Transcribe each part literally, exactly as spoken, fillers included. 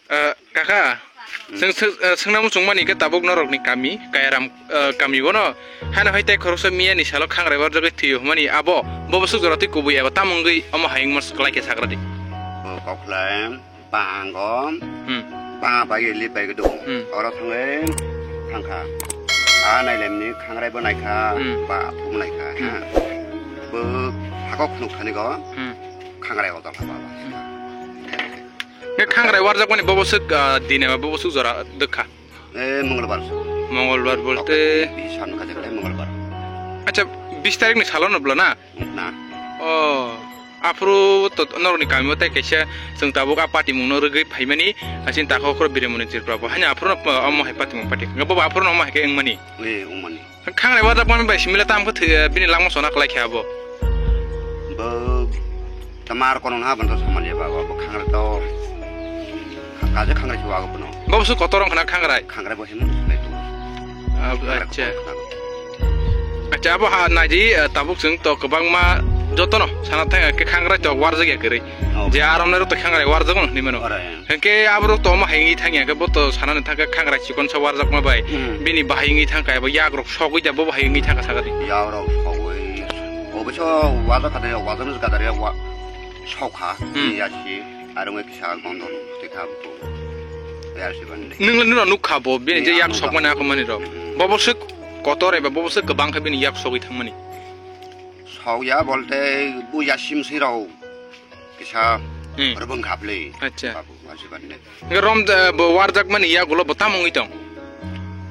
Ah, kaka, hmm, swng-, swng-, ah, swngna muchungmani khe tabuk norokni kami, Kayaram, ah, kami bono. Hano hai tei khoroksa miyani salo khangrai warjagwi thwiyo hwnmani abo, bobo swk jora twi kubui eba tamo wngwi omo hai wngma swk lai khe sagra di. O kokhlai, bango, hmm, ba bai li bai do. Hmm. Oro thangwi thangkha. A nailemni khangrai bo naikha, hmm, ba aphuk naikha. Hmm. Ha. Bo hakok khunuk thani go, hmm, khangrai odol ha ba. Hmm. Khe khangrai warjakmani bobo swk, ah, din eba bobo swk jora dwkha? Eh, Mongolbar. Mongolbar bolte? Okey, bi san kaje kale Mongolbar. Acha, bis tarikni salo no bla na? Na. Oh, aphuru to norokni kamio tei kaisa chwng tabuk a patimungno rwgwi phaimani, asini takhuk khoro Biremoni Tripura bo. Haino aphuru no, ah, omo hai patimung pati. Bobo aphuru no omo hai khe wngmani? Eh, wngmani. Khangrai warjakmani bai simila tam khe thwi, bini langma chona kwlai khe abo. Bo tamar kono na banta samani ba, bo khangrai to kha-, kaje khangrai se wago bono. Bo busu kotor wngkhana khangrai? Khangrai bo himno sinai to. Ab-, khangrai acha. Kotor wngkhana. Acha, abo ha naidi, eh, tabuk chwng to kwbangma jotono sana thang khe khangrai to warjak ya kwrwi. Oh. Je aram nai rok to khangrai warjak no hinwi mano. Ore. Hwnkhe aborok to omo hai wngwi thangya, hwnkhe bo to sanani thangkha khangrai chikonsa warjakma bai, hmm, bini bahai wngwi thangkha, abo yagrok sogwi da bo bahai wngwi thangkha sakha di. Yagrok sogwi, oboso wajakha de, wajakno gadare wa-, sokha, hmm, bini yasi, aro wngwi kisa gondon twi kha bo. Yasi bande. Nwng, nwng nukha bo, bini je yak sokmani akomani rok. Hmm. Bobo swk kotor eba bobo swk kwbang kha bini yak sogwi thangmani. Sokya bolte bo yasi mwswi rok. Kisa, hmm, rwbwng kha phli. Acha. Babu, masi bande. Hwnkhe rom, eh, bo warjakmani yagulo bo tamo wngwi tong?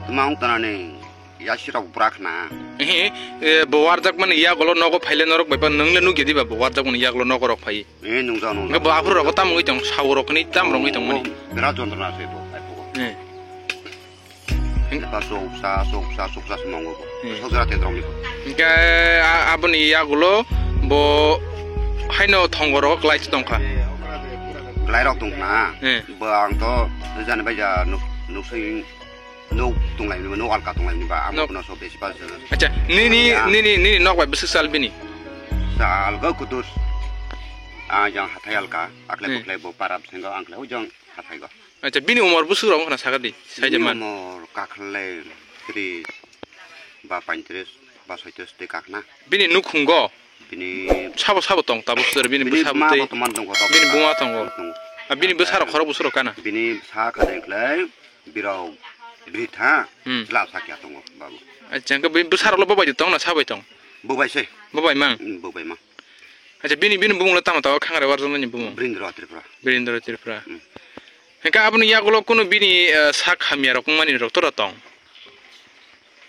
Tma wng tanani, yasi rok bwrak na. Ehe, eh, bo warjakmani yagulo nogo phaile norok bai pa nwng le nukya diba bo warjakmani yagulo nogo rok phai? Eh, nungjak, nungjak. Hwnkhe bo aphuru rok bo tamo wngwi tong? Saurok ni tam rok wngwi tong mani? Oh, birat jontrona se bo, ai bo. Eh. Ba soksa, soksa, soksa se mongo bo. Hmm. Soksa te drong ni bo. Hingke a-, aboni yagulo bo haino thongo rogo klai se tongkha. Klai rok tongkha na. Hmm. Bo ang to jani bai ja nuk, nuk sui nuk tonglai ni, nuk alka tonglai ni ba ang nuk. Bono so besi ba se. Acha, nini, ya, nini, nini nok bai bwswk sal bini? Sal go kudur. A jang hathai alka, akle, hmm, buklai bo parap sengo ang klai ujang hathai go. Acha, bini umor bwswk rok wngkha na sakha di, saija man. Bini umor kakhlai tris ba paintris ba soitris tei kakna. Bini nukhungo? Bini sabo sabo tong tabuk sir, bini bini bwsa bwtwi. Bini buma tongo. Tongo. A bini bwsa rok khorok bwswk rok kana? Bini bwsa khade khlai birok britha, hmm, chwla sakya tongo babu. Acha, hwnkhe bini bwsa rok lo bobai tong na sabai tong? Bobai se. Bobai mang? Hmm, bobai mang. Acha, bini, bini bumung le tamo tamo khangrai warjaknani bumung? Birindra Tripura. Birindra Tripura. Hmm. Hingke aboni yagulo kunu bini, eh, sak hamya rok wngmani rok tora tong?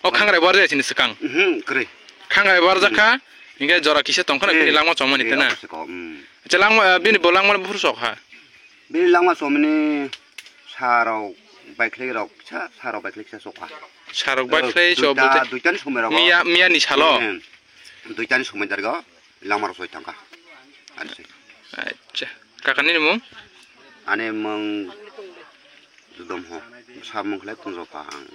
O khangrai warjak sini swkang? Mhm, kwrwi. Khangrai warjak kha, hmm, hingke jora kisa tong khana, eh, bini langma chongmani, eh, tana? Obo se kok, hmm. Acha, langma, eh, bini bo langma buphuru sok ha? Bini langma chomani sarok baikhlai rok kisa, sarok baikhlai kisa sok ha. Sarok baikhlai, eh, chok duita, bolte duitani somoi rogo. Miya, miya ni salo? Eh, duitani somoi dargo. Langma rok soi thangkha. Ani se. Acha. Kaka nini mung? Ani mung Judom ho. Sa mung khlai tong jokha ang.